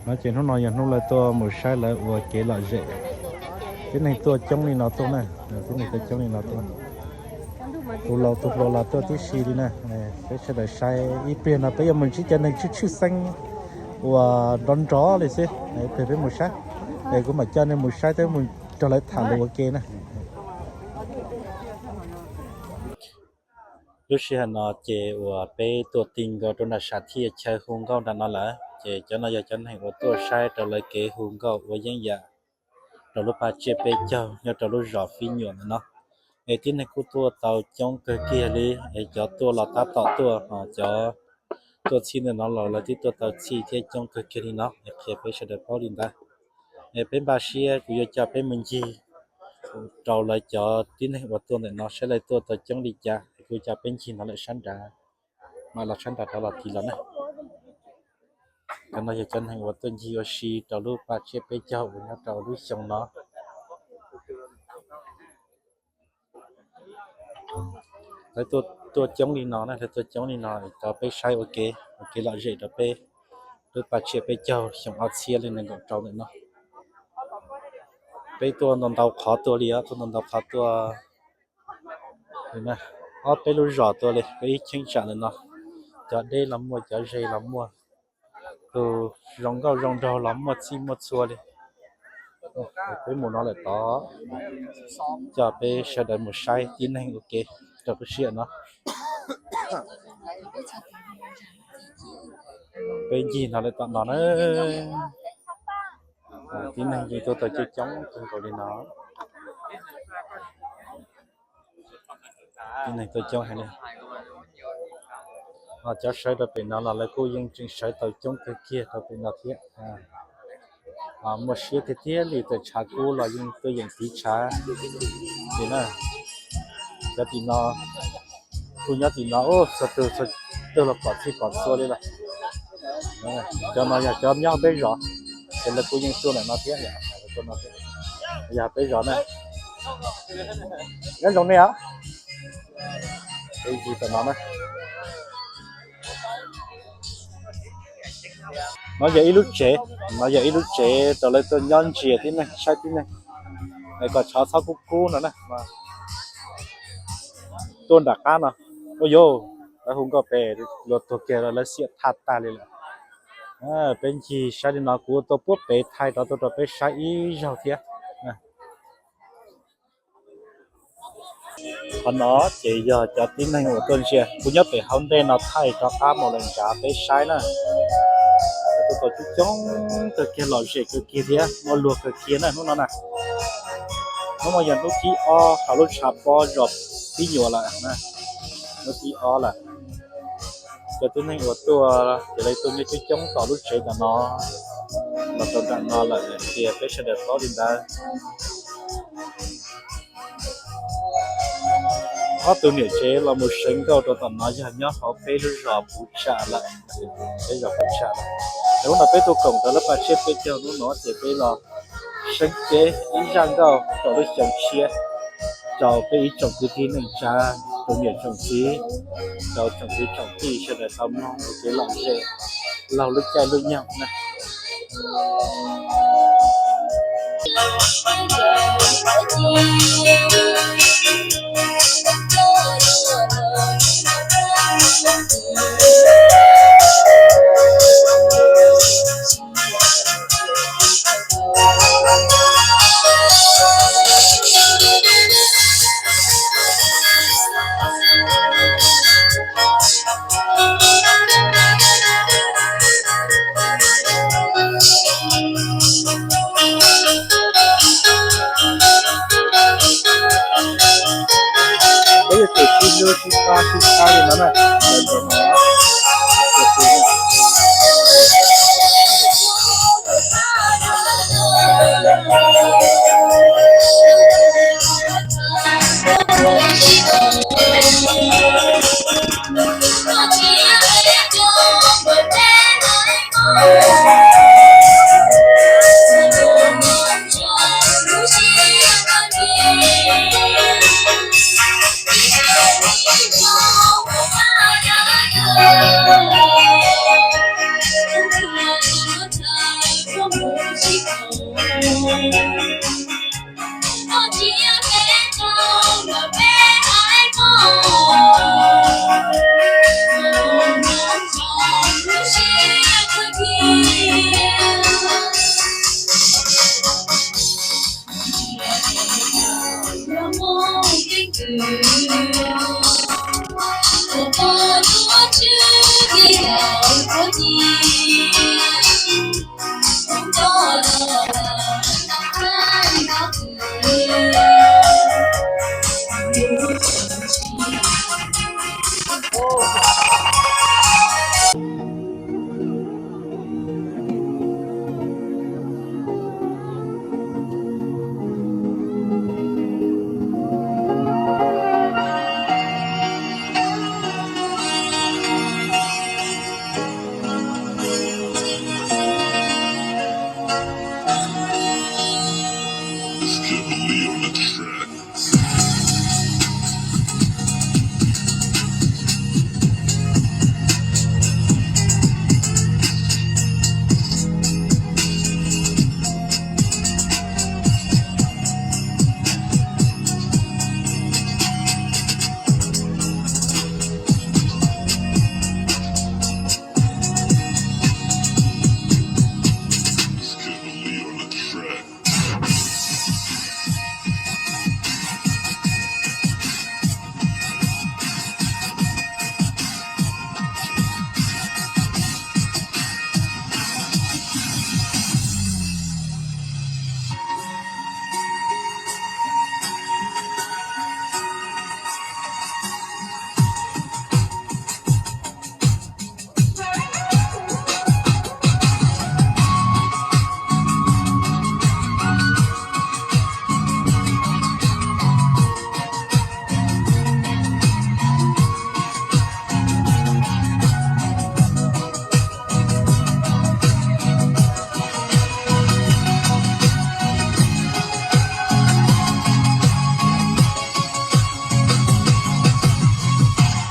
No ces hnub no yog hnub lawv tuaj mus saib lawv ua kev lom zem. Tib neeg tuaj coob li no tuaj na, tib neeg tuaj coob li no tuaj. Tus laus tus hluas los tuaj tib si li na. Peb sawv daws saib ib pliag no peb yuav mus ntsib cov neeg tshwj tshwj xeeb uas nrov nrov li xwb. Ib pliag peb mus saib, es kuv mam coj nej mus saib thiab mus nrog lawv tham lus ua ke na. Lub sij hawm no ces uas peb tuaj ti nkaus rau nram sam thiaj chaw hu nkauj nram no lawm, ces cov no yog cov neeg uas tuaj saib rau lawv kev hu nkauj ua yeeb yam rau lub paj tsiab peb caug nyob rau lub zos Fib Nyuam ntawm no. Es tib neeg kuj tuaj tau coob kawg kiag li, es cov tuaj los tab tom tuaj, ho cov tuaj txhij ntawm no los lawv twb tuaj tau txhij thiab coob kawg kiag li no, es qhia peb sawv daws paub li ntawd. Es peb npaj siab kuv yuav coj peb mus ncig rau lawv cov tib neeg uas tuaj ntawm no saib lawv tuaj tau coob li cas, es kuv coj peb ncig no lawm sab nrad, mam los sab nrad rov los tiv los na. Cov no yog cov neeg uas tuaj ncig ua si rau lub paj tsiab peb caug uas nyob rau lub xyoo no. Lawv tuaj coob li no na, lawv tuaj coob li no es rau peb saib ua ke, ua kev lom zem rau peb lub paj tsiab peb caug xyoo ob txhiab li nees nkaum rau ntawm no. Peb tuaj ntau ntau qhov tuaj li os, tuaj ntau ntau qhov tuaj ob peb lub zos tuaj li, peb ib cheeb tsam ntawm no, cov deb los muaj, cov ze los muaj, tus zoo nkauj zoo nraug los muaj txhij muaj txhua li. Peb mus no lawm tod, coj peb sawv daws mus saib tib neeg ua ke rau lub sij hawm no. Peb ncig no lawm tom no na, tib neeg yeej tuaj tau coob coob kawg nkaus li no. Tib neeg tuaj coob heev li. Ho cov sawv rau pem no los lawv kuj yeej tseem sawv tau coob kawg kiag rau pem no thiab. Muaj siab tiag tiag li, tawm tshav kub los yeej tuaj yeem tiv tshav li na. Cov tim no, kuj nyob tim no ub, txhua tus txhua tus los pom txhij pom txhua li lawm. Cov no yog cov nyob peb zos, ces lawv kuj yeej tuaj ntawm no thiab, yog peb zos na. Nyob zoo nej os. Peb ncig tom no na. No yog ib lub tsev, no yog ib lub tsev rau lawv tuaj nyob ntsia tib neeg, saib tib neeg, es kom tshav txhob kub kub no na. Tuaj nram qab no, ua yus, lawv hu nkauj pem, luag tuag kiag lawv xiam thaj tag li lawm. Peb ncig saib li no, kuv tuaj puab pem thaij rov tuaj rau peb saib ib zaug thiab. Qhov no ces yog cov tib neeg uas tuaj ntsia, kuv nyob pem hauv ntej no thaij rov qab mus lawm nrad peb saib na. Tuaj tau coob coob kawg kiag, lom zem kawg kiag thiab muaj luag kawg kiag na hnub no na. Hnub no yog hnub thib ob hauv lub tshav pob zos Fib Nyuam lawm, hnub thib ob lawm. Cov tib neeg uas tuaj ces lawv tuaj nyob coob coob tom lub tsev tom no, los rau nram no lawm, qhia peb sawv daws paub li ntawd. Ob tug niam tsev los mus seev nkauj rau tom no yog nyob hauv peb lub zos Puv Tsam lawm, peb zos Puv Tsam lawm. Ces hnub no peb tuaj koom rau lub paj tsiab peb caug hnub no ces peb los seev kev ib zaj nkauj rau lub xyoo tshiab rau peb ib tsoom kwv tij neej tsa, tus niam tsoom txiv, rau tsoom kwv tsoom tij sawv daws tau mloog ua kev lom zem laug lub caij lub nyoog na. Peb yuav tsum sib hlub sib pab sib pab li no na.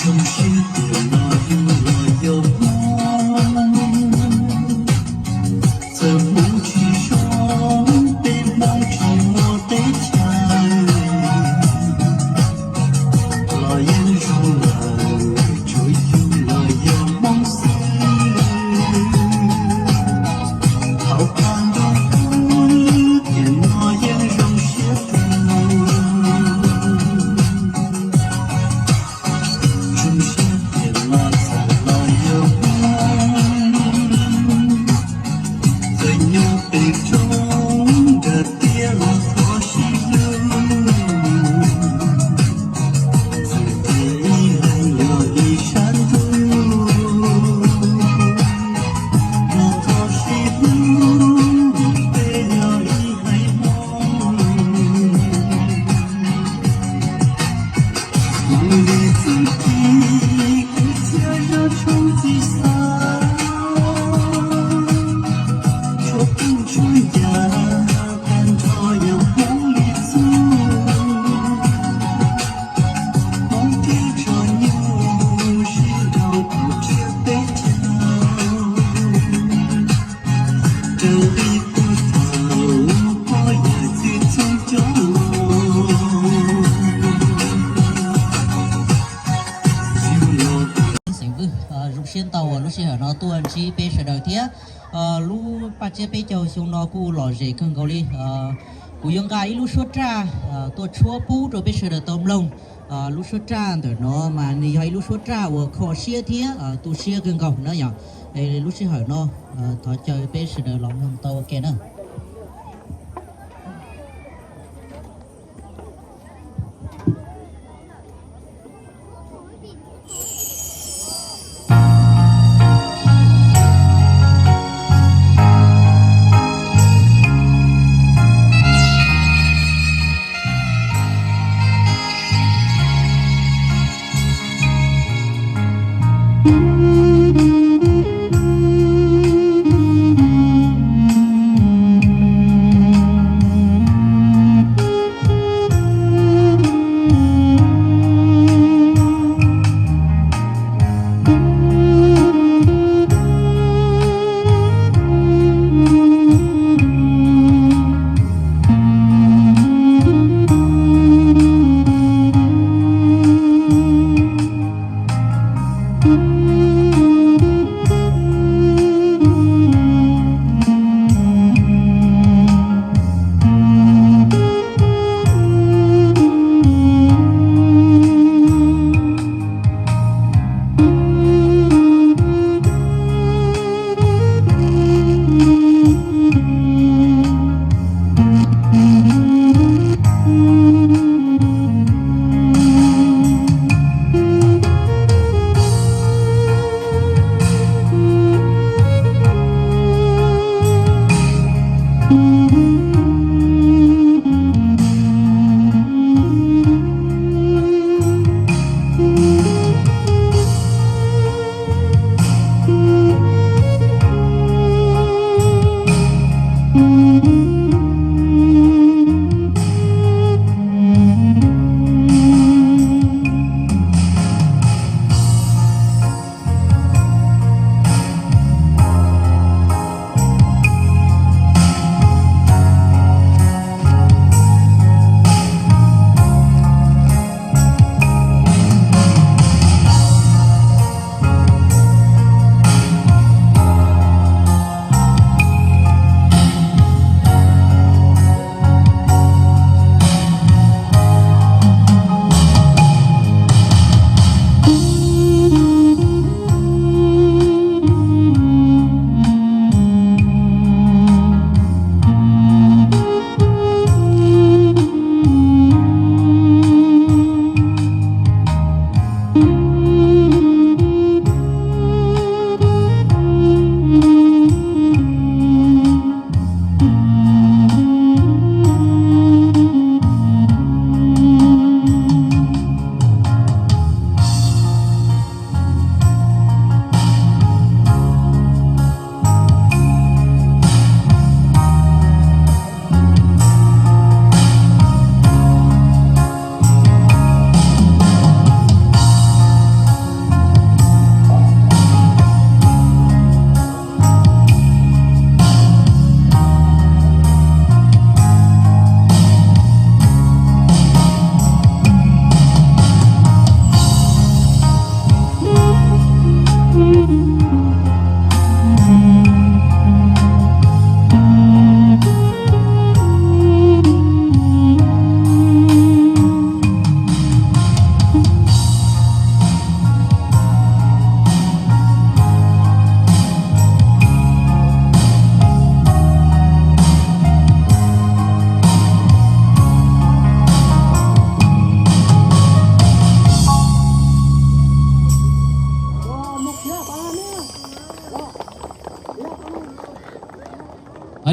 Zoo siab tias no yug los yog Hmoob, txawm Hmoob tsis zoo peb Hmoob tsis muaj teb chaws los yeej zoo lawm, tsuas yug los yog Hmoob xwb. Thaum qab ntuj tiam no yeej zoo siab kawg. Zoo siab tias los txawm los yog Hmoob, txawm nyob pem roob nram tiaj los thov sib hlub, txawm tias ib leeg yog ib sab ntuj, los thov sib hlub, peb yog ib haiv Hmoob. Hmoob li txuj ci, kwv txhiaj zaj tshoob txij xav, tshuav phooj tshuav ywg, tag nrho yog Hmoob li txuj. Hmoob thiaj tso nyuj sib nraus pub tshiab peb caug, raws li puag thaum pog yawm txwv txheej coj los. Xeem Vwj, zoo siab ntau uas lub sij hawm no tuaj ntsib peb sawv daws thiab. Lub paj tsiab peb caug xyoo no kuj lom zem kawg nkaus li. Kuv yuav nqa ib lub suab raj tuaj tshuab pub rau peb sawv daws tau mloog. Lub suab raj ntawm no mas nws yog ib lub suab raj uas kho siab thiab tu siab kawg nkaus na yom. Lub sij hawm no thov caw peb sawv daws los mloog tau ua ke na.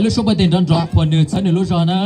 Lub suab pob teg nrov nrov qhuas nws txhawb nws lub zog na.